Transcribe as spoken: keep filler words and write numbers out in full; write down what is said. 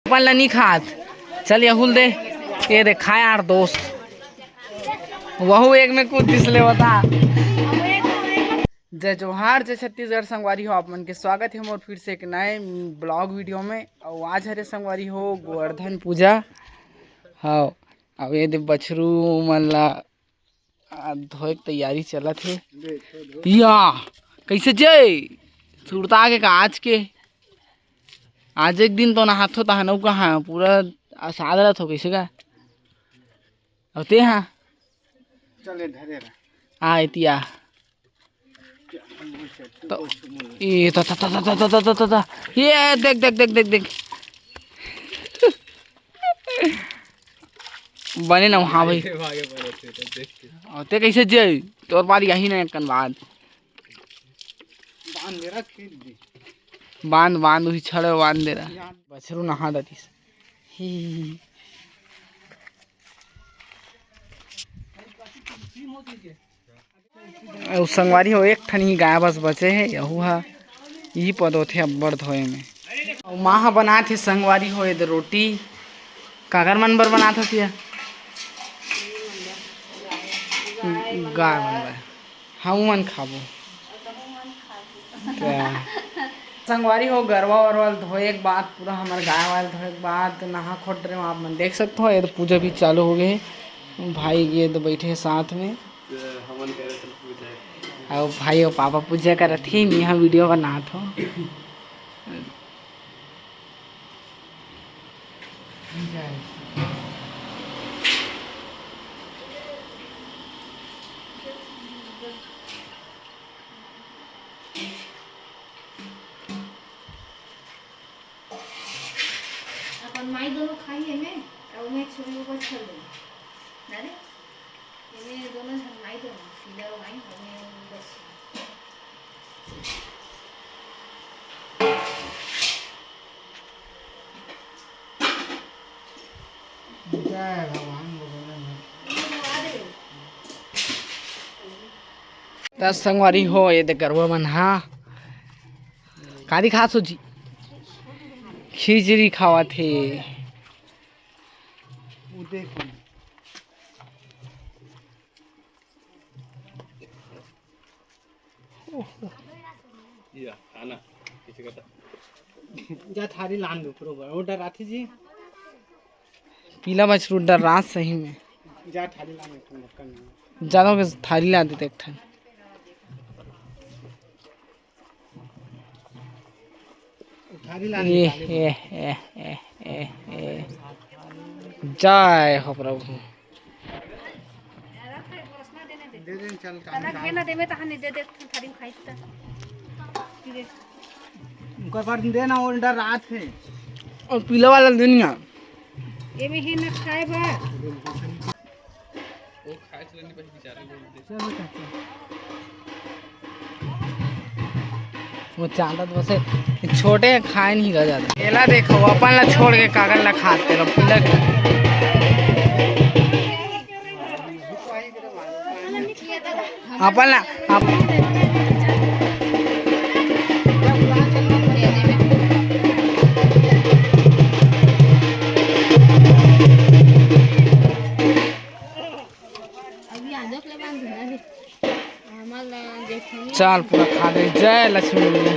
अपन ला नी खात। चल यहूल दे। ये दे खा यार दोस्त। वहू एक में कूद दिस ले बता। जय जोहार, जय छत्तीसगढ़ संगवारी हो, आप मन के स्वागत हे मोर फिर से एक नए vlog video में। अउ आज हरे संगवारी हो गोवर्धन पूजा। हाँ, अब ये दे बछरू मन ला आ, धोए के तैयारी चलत हे। या, कैसे जय? सुरता के का आज के? आज एक दिन तो नहाथो तहनऊ कहाँ पूरा असाद रहत हो कैसे का? अउ ते हाँ? चले धरे रह। आ, एतिया। तो, ये तो, तो, तो, ये देख, देख, देख, देख, देख। बने ना, हाँ भाई। अउ ते कैसे जय? तोर बार यही ना एकन बाद। बांध दे रहा, खींच दी। बांध, बांध, उही छड़े बांध दे रहा। बछरू नहा दतीस। ही, ही, ही। अउ संगवारी हो, एक ठन ही गाय बस बचे हे, यहू हा इही पद होथे अब्बड़ धोए में। अउ माँ हा बनात हे संगवारी हो, एदे रोटी। काकर मन बर बनात हस या? गाय मन बर। हमू मन खाबो। क्या? संगवारी हो, गरवा वरवा ल धोए के बाद, पूरा हमर गाय वाय ल धोए के बाद नहा खोट रहे हो, आप मन देख सकते हो। ये तो पूजा भी चालू हो गए हे। भाई ये तो बैठे हे साथ में। हमन करे तो पूजा। अउ भाई अउ पापा पूजा करत हे, मैं यहाँ वीडियो बनात हो। अपन माई दोनों खाई एमे, अउ मैं छोरी ऊपर छोड़ दूँ। अरे, एमे दोनों झन माई दोनों, पीला माई, हमें बस। जय भगवान गोविंद। त संगवारी हो, ये दे गरवा मन हा का दिखात हो जी? खिचड़ी खावत हे। वो देख। या, खाना, किसी का था। जा थारी लान दो, बरोबर। वो डराथे जी। पीला बछरू डरात सही में। जा थारी लान दो, ढक्कन में। जा तो बस थारी ला देते एक ठन। थारी लान ए, निकाले। ए, ए, ए, ए, ए। जय हो प्रभु। दे दे, चल, काम कनक हे ना, देमे तहां नहीं दे दे, थारी में खाई त। पी ले। उनकर पर दे ना, वो डरात हे। अउ पीला वाला दे ना। एमे हे ना खाए बा। वो खाए चलन नहीं, बस बेचारे बोल दे। चल बेटा, चल। वो चांदा तो बस छोटे हैं, खाए नहीं रह जाता। एला देखो, अपन ला छोड़ के कागन ला खाते रहो, पीला के। अपन ला, अपन अभी आजो के ले बांध ना रे। हमर ला जेठनी चाल पूरा खा दे। जय लक्ष्मी मैया।